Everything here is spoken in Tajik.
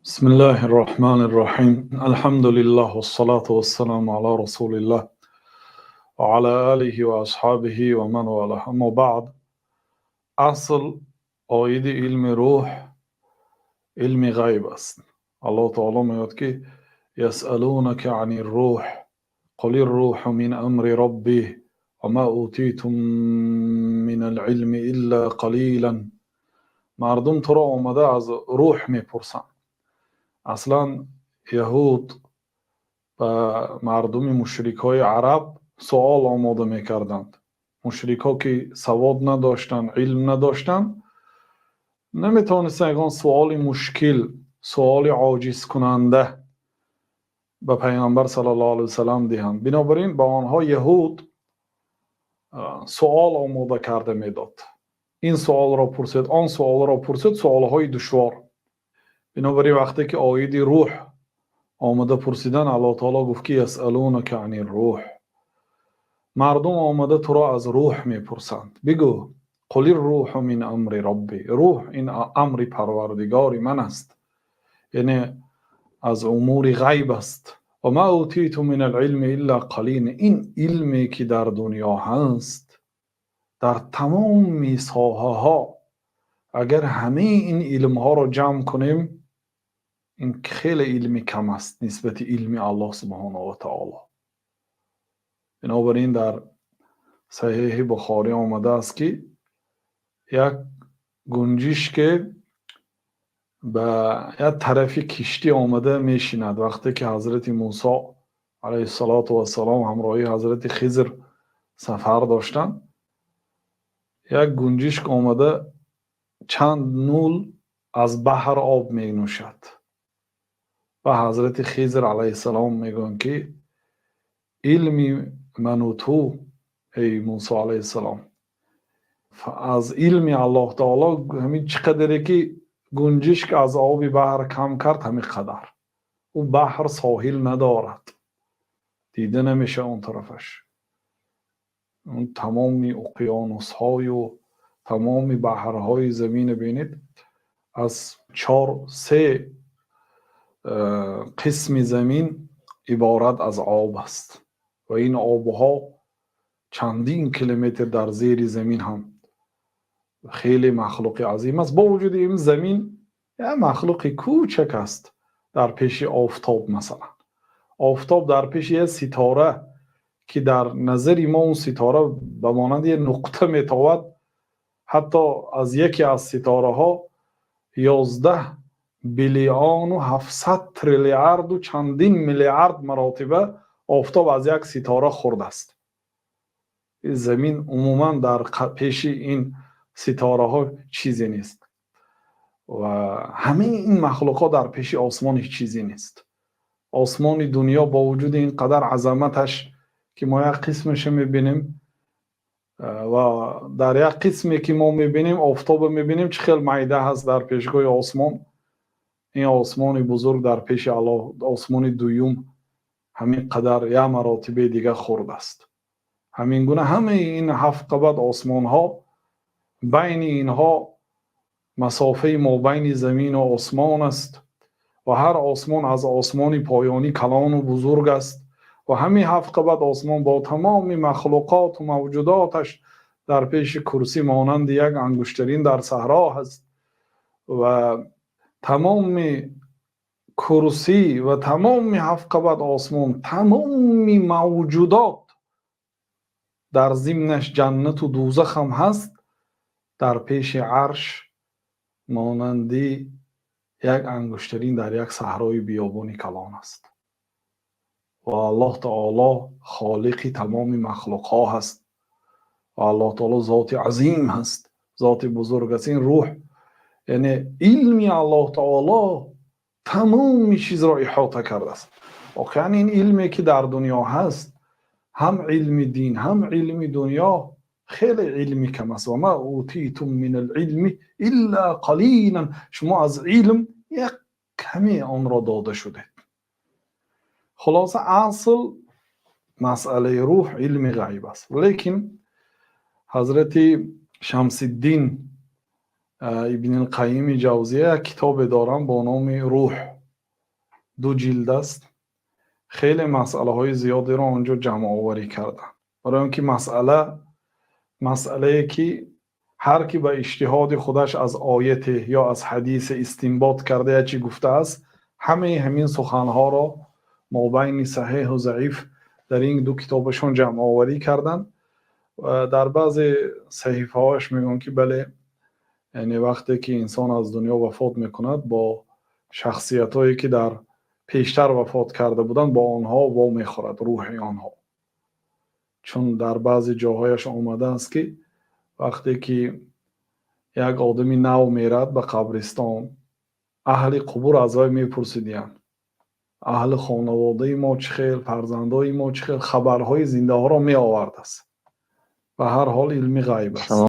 بسم الله الرحمن الرحيم، الحمد لله والصلاة والسلام على رسول الله وعلى آله وأصحابه ومن والاه. أما بعد، асл оиди илми рӯҳ илми ғайб аст. Аллоҳ таоло мегӯяд, ки: يسألونك عن الروح قل الروح من أمر ربي وما أوتيتم من العلم إلا قليلا. Мардум туро омада аз рӯҳ мепурсанд. Аслан яҳуд ба мардуми мушрикҳои араб суол омода мекарданд. Мушрикҳо, ки савод надоштанд, илм надоштанд, наметавонистанд ягон суоли мушкил, суоли оҷизкунанда ба Пайғамбар саллаллоҳу алайҳи васалам диҳанд. Бинобар ин ба онҳо яҳуд суол омода карда медод: ин суолро пурсед, он суолро пурсед, суолҳои душвор. Бинобар ин вақте ки оиди рӯҳ омада пурсидан, Аллоҳ таоло гуфт, ки: يسألونك عن الروح, мардум омада туро аз рӯҳ мепурсанд, бигӯ: قل الروح من أمر ربي, рӯҳ ин амри Парвардигори ман аст, яъне аз умури ғайб аст. وما أوتيتم من العلم إلا قليلا. Ин илме, ки дар дунё ҳаст, дар тамоми соҳаҳо, агар ҳамаи ин илмҳоро ҷамъ кунем, ин хеле илми кам аст нисбати илми Аллоҳ субҳонаҳу ва таоло. Бинобар ин дар Саҳеҳи Бухорӣ омадааст, ки як гунҷишке ба як тарафи киштӣ омада мешинад. Вақте ки ҳазрати Мусо алайҳиссалоту вассалом ҳамроҳи ҳазрати Хизр сафар доштанд, як гунҷишк омада чанд нул аз баҳр об менӯшад ва ҳазрати Хизр алайҳиссалом мегӯянд, ки илми ману ту, эй Мусо алайҳиссалом, аз илми Аллоҳ таоло ҳамин чӣ қадаре ки гунҷишк аз оби баҳр кам кард, ҳамин қадар. Ӯ баҳр соҳил надорад, дида намешавад он тарафаш. Он тамоми уқёнусҳою тамоми баҳрҳои замина бинед, аз чор се қисми замин иборат аз об аст ва ин обҳо чандин километр дар зери замин ҳам хеле махлуқи азим аст. Бо вуҷуди ин, замин як махлуқи кӯчак аст дар пеши офтоб. Масалан, офтоб дар пеши як ситора, ки дар назари мо он ситора ба монанди як нуқта метовад, ҳатто аз яке аз ситораҳо 11 биллиону 700 триллиарду чандин миллиард маротиба офтоб аз як ситора хурд аст. Замин умуман дар пеши ин ситораҳо чизе нест ва ҳамаи ин махлуқот дар пеши осмон ҳеҷ чизе нест. Осмони дунё бо вуҷуди ин қадар азаматаш, ки мо як қисмаша мебинем ва дар як қисме, ки мо мебинем, офтобо мебинем, чӣ хел майда ҳаст дар пешгоҳи осмон. Ин осмони бузург дар пеши Аллоҳ, осмони дуюм, ҳамин қадар як маротибаи дигар хурд аст. Ҳамин гуна ҳамаи ин ҳафт қабат осмонҳо, байни инҳо масофаи мобайни замину осмон аст ва ҳар осмон аз осмони поёнӣ калону бузург аст ва ҳамин ҳафт қабат осмон бо тамоми махлуқоту мавҷудоташ дар пеши курсӣ монанди як ангуштарин дар саҳро ҳаст ва тамоми курсӣ ва тамоми ҳафт қабат осмон, тамоми мавҷудот, дар зимнаш ҷаннату дӯзах ҳам ҳаст, дар пеши арш монанди як ангуштарин дар як саҳрои биёбони калон аст. Ва Аллоҳ таоло холиқи тамоми махлуқҳо ҳаст ва Аллоҳ таоло зоти азим ҳаст, зоти бузург аст. Ин рӯҳ, яъне илми Аллоҳ таоло тамоми чизро иҳота кардааст. Воқеан, ин илме, ки дар дунё ҳаст, ҳам илми дин, ҳам илми дунё, хеле илми кам аст. وما أوتيتم من العلم إلا قليلا. Шумо аз илм як каме онро дода шудед. Хулоса, асл масъалаи рӯҳ илми ғайб аст. Лекин ҳазрати Шамсиддин Ибни Қайими Ҷавзия як китобе дорам бо номи Рӯҳ, ду ҷилд аст. Хеле масъалаҳои зиёдеро он ҷо ҷамъоварӣ кардам, барои он ки масъала масъалае ки ҳар ки ба иҷтиҳоди худаш аз ояте ё аз ҳадисе истинбот карда ё чӣ гуфтааст, ҳамаи ҳамин суханҳоро мобайни саҳеҳу заиф дар ин ду китобашон ҷамъоварӣ карданд. Ва дар баъзе саҳифаҳояш мегӯянд, ки бале, яъне вақте ки инсон аз дунё вафот мекунад, бо шахсиятҳое ки дар пештар вафот карда буданд, бо онҳо вомехӯрад рӯҳи онҳо. Чун дар баъзе ҷоҳояш омадааст, ки вақте ки як одами нав мерад ба қабристон, аҳли қубур аз вай мепурсидиянд: аҳли хонаводаи мо чӣ хел, фарзандои мо чӣ хел, хабарҳои зиндаҳоро меовардааст. Ба ҳар ҳол, илми ғайб аст.